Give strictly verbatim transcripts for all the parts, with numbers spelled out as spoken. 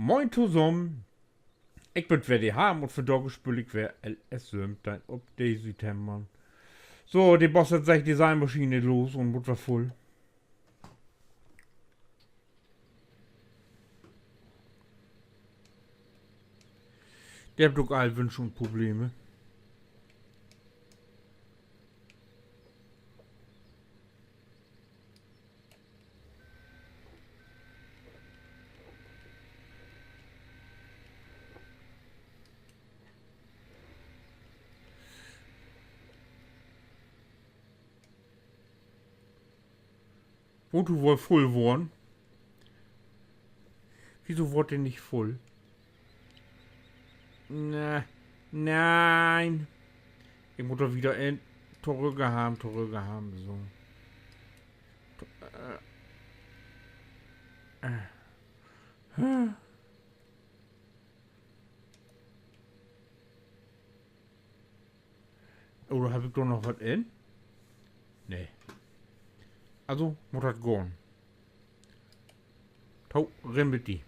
Moin tosamen. Ik bün weer de Harm un vandaag speel ik weer L S söventeihn op de Südhemmern. So, de Boss hett seggt, de Seimaschien is los un mutt weer vull. De hebbt ok all Wünsche un Probleme. Wullt du woll vull worrn? Wieso word de nich vull? Nee, nee. Ik mutt dor wieder in. Torügge haben, torügge haben, so. To-, äh. Äh. Oder heff ik dor noch wat in? Nee. Also, mutt dat gahn. To, rin mit di.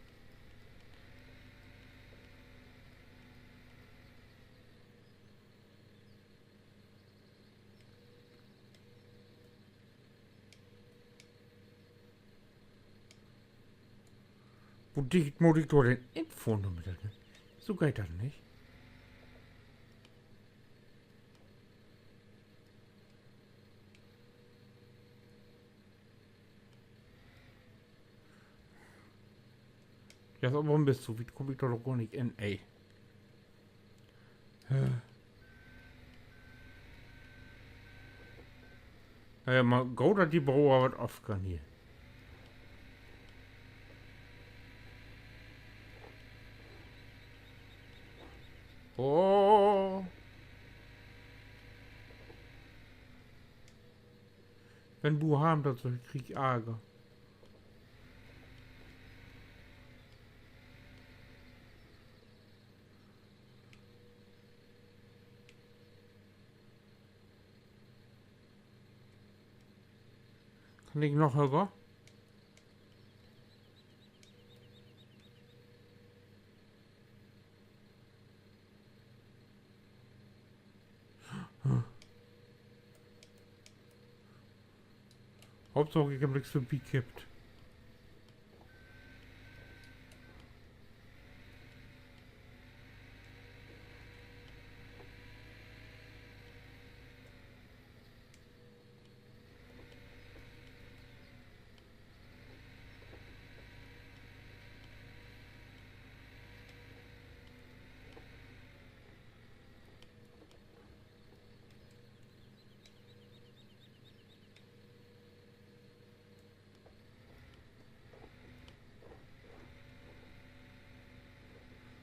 Wo dicht mutt ik dor denn infohren, dormit dat geiht? So geiht dat nich. Ja, is aver en beten, so wiet kumm ik dor doch gor nich in, ey. Na ja, man goot, dat de Bro wat af kann hier. Oh. Wenn Bo Harm dat so, krieg ik Arger. Kann ik noch höger? Hauptsaak, ik heff nix vörbikippt.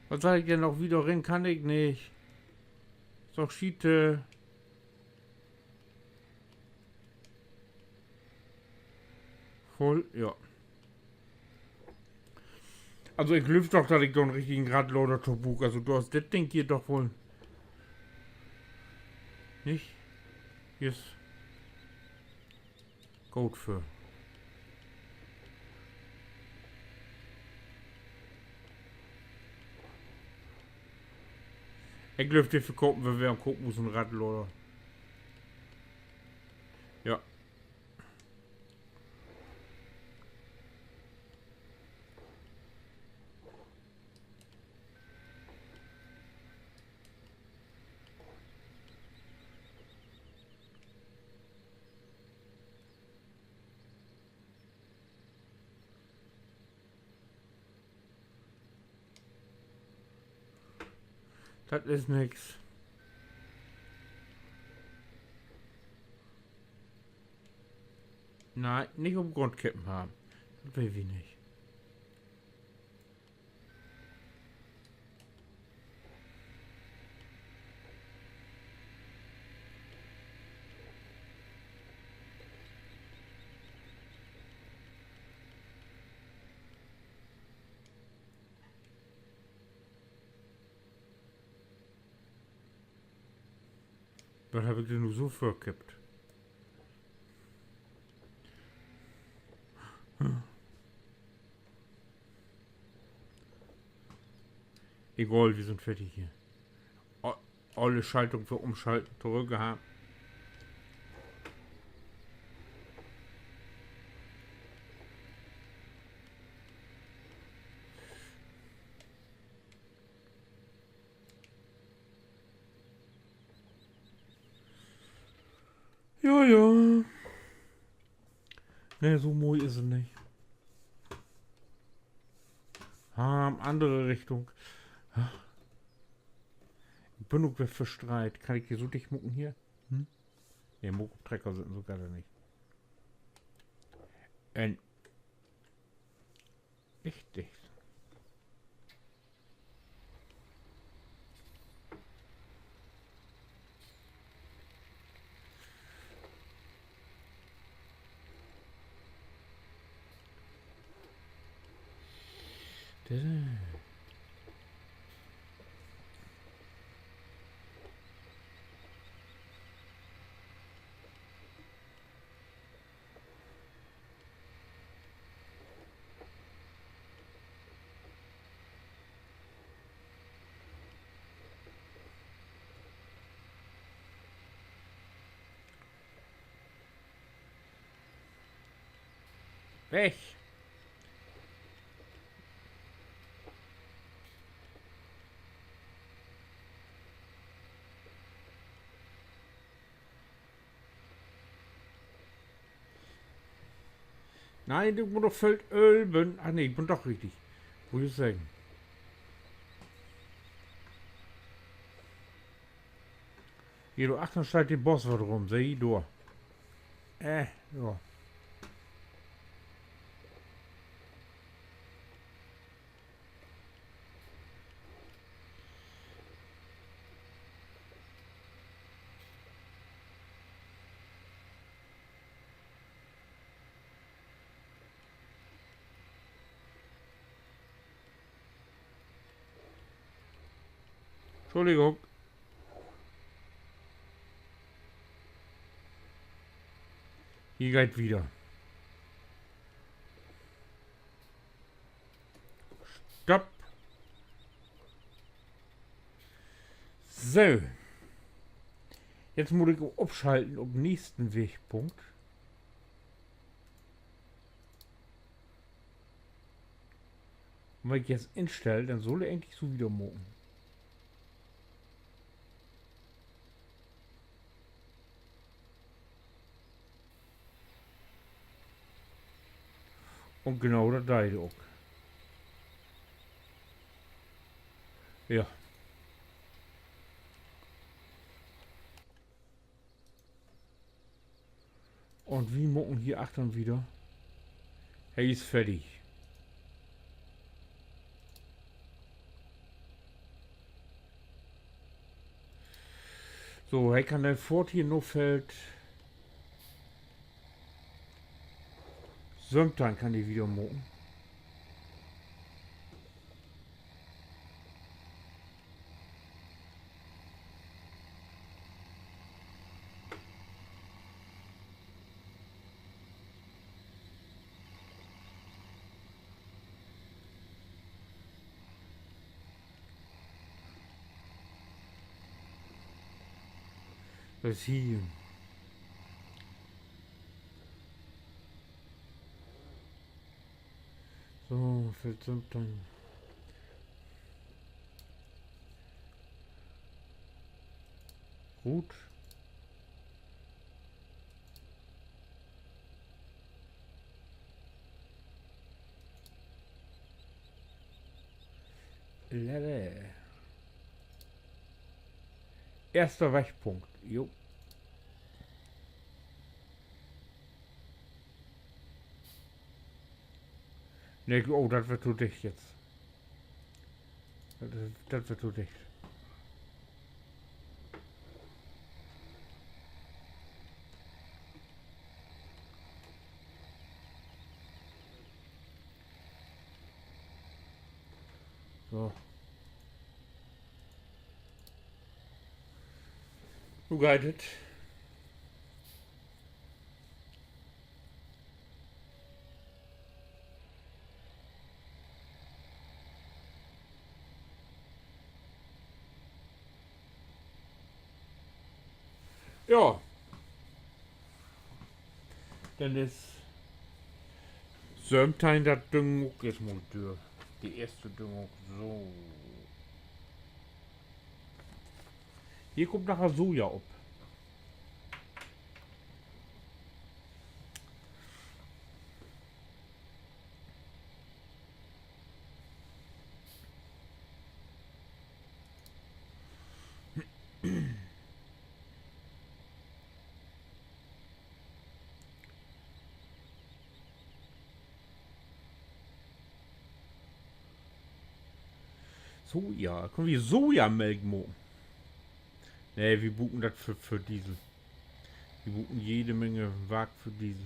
Wat sall ik denn noch? Wieder rin kann ik nich. Is doch Schiete. Vull, ja. Also, ik glööv doch, dat ik dor en richtigen Radlader to bruuk. Also, dor is dit Ding hier doch woll nich. Hier is goot för. Ik glööv, de verkopen wi weer un kopen us en Radlader. Ja. Dat is nix. Nee, nich op Grund kippen hebben. Dat will wi nich. Wat heff ik denn nu so vörkippt? Egal, wi sünd fertig hier. O-, olle Schaltung för umschalten, torügg, aha. Ja, ja. Nee, so moi is et nich. Ah, in annere Richtung. Ik bün ok weer verstreit. Kann ik de so dicht maken hier? Hm? Nee, mutt op Trecker sitten, so geiht dat nich. En Richtig. Weg. Nee, ik mutt doch völl ölven. Ah, nee, ik bün doch richtig. Mutt ik seggen. Hier, dor achtern steiht de Boss wat rum, seh, dor. Äh, ja. Schuldigung. Hier geiht wieder. Stopp. So. Jetzt mutt ik opschalten op nächsten Wegpunkt. Un wenn ik jetzt instell, denn sull he egentlich so wieder maken. Un genau dat deit he ok. Ja. Un wi maken hier achtern wieder. He is fertig. So, he kann denn foort hier na Feld söventeihn kann he wieder maken. Wat is hier? So, Feld söventeihn. Goot. Lade. Eerster Wegpunkt. Jo. Nee, oh, dat weer to dicht jetzt. Dat, dat weer to dicht. So. Nu geiht et. Ja. Denn is söventeihn dat Düngen ok eerstmal dör. De eerste Düngung, so. Hier kummt naher Soja op. Soja, köönt wi Sojamelk maken? Nee, wi bruken dat för, för Diesel. Wi bruken jede Menge Wark för Diesel.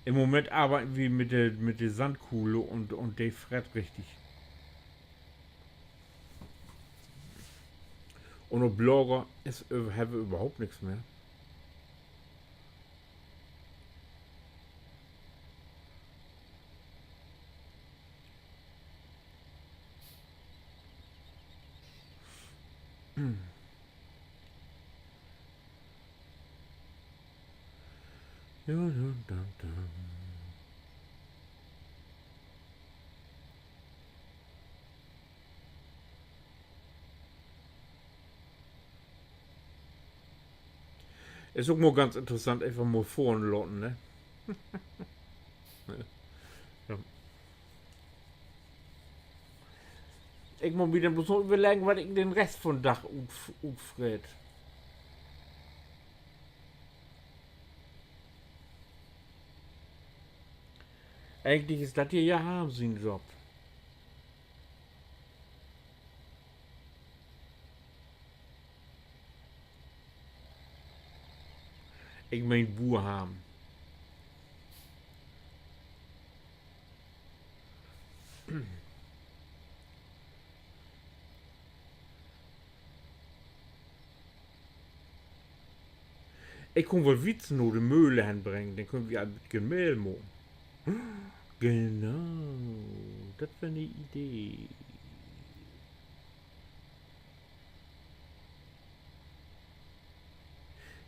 In'n Moment arbeiden wi mit de, mit de Sandkuhle un, un de frett richtig. Un op Lager is, hebbt wi överhaupt nix mehr. Ja, ja, da, da. Is ok mal ganz interessant, eenfach mal fohren laten, ne? Ja. Ik mutt mi denn bloots noch överleggen, wat ik den Rest vun'n Dag ut-, utfreet. Egentlich is dat hier ja Harm sien Job. Ik meen, Buur Harm. Ik kunn woll Wiezen na de Möhl hen bringen, denn köönt wi al en beten Mehl maken. Genau, dat weer 'ne Idee.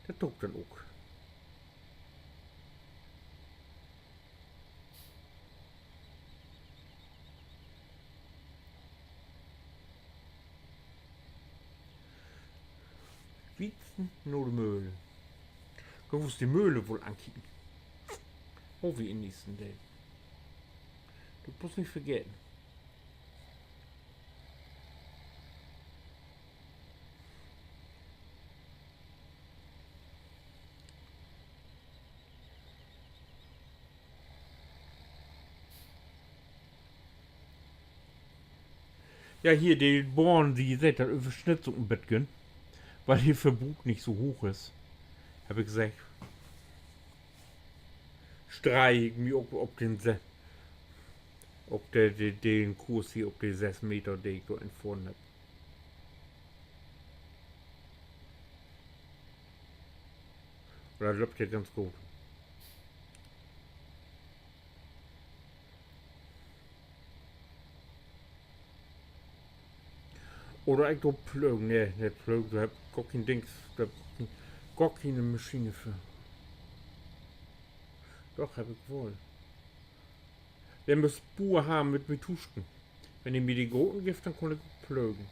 Dat do ik denn ok. Wiezen na de Möhl. Köönt wi uns de Möhl woll ankieken. Oh, wi in Niesen, de. Du musst nich vergeten. Ja, hier, de Bahn, de, ji seht, dat översnitt sik en beten, wiel de Verbruuk nich so hooch is. Heff ik seggt, streih ik mi ok op den Se-, op de, de, den Kurs hier op de söss Meter, de ik dor infohren heff. Dat löppt ja ganz goot. Oder ik do plögen, nee, nee, plögen, dor heff ik gor keen Dings, dor heff ik gor keen Maschien för. Doch, heff ik woll. Denn müss Buur Harm mit mi tuschen. Wenn he mi de Groten gifft, denn kunn ik plögen.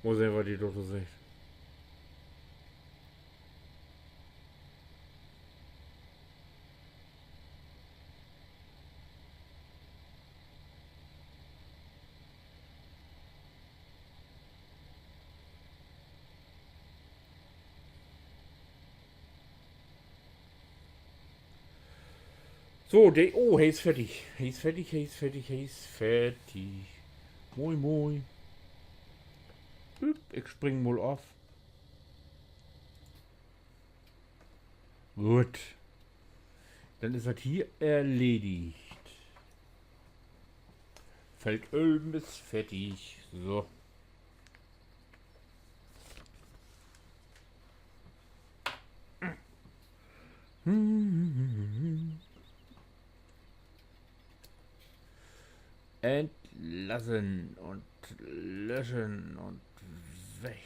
Mal sehn, wat de dorto seggt. So, de, oh, he is fertig. He is fertig, he is fertig, he is fertig. Moi, moi. Hüp, ik spring mal of. Goot. Denn is dat hier erledigt. Feld ölven is fertig. So. Entlassen un löschen un weg.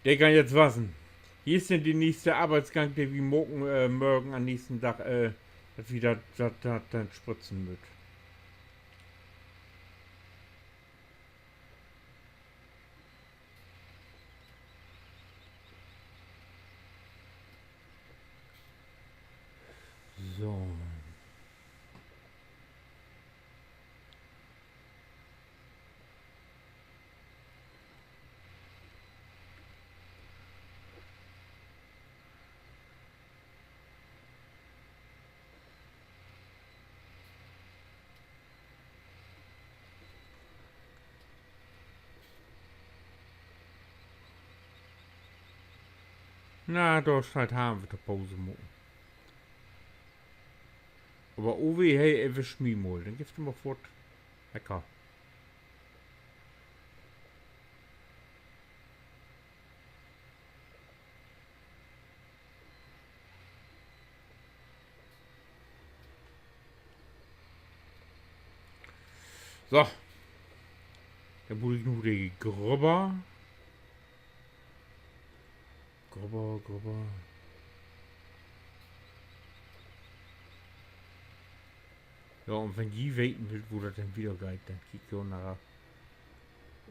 De kann jetzt wassen. Hier is denn de nächste Arbeitsgang, de wi maken, äh, morgen an'n nächsten Dag, äh, dat wi dat, dat, dat denn sprützen mööt. So. Na, dor steiht, harrn wi to Pause maken. Aver Uwe, he, he, wi smieten mal. Denn gifft dat mal foort. Lecker. So. Denn bruuk ik nu de Grubber. Grubber, Grubber. Ja, un wenn ji weten wüllt, wo dat denn wieder geiht, denn kiekt jo na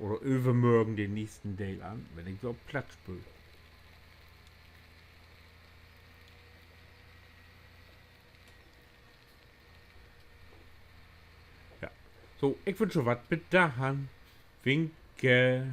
oder övermorgen den nächsten Deel an, wenn ik weer op Platt speel. Ja. So, ik wünsch jo wat. Bit dorhen. Winke.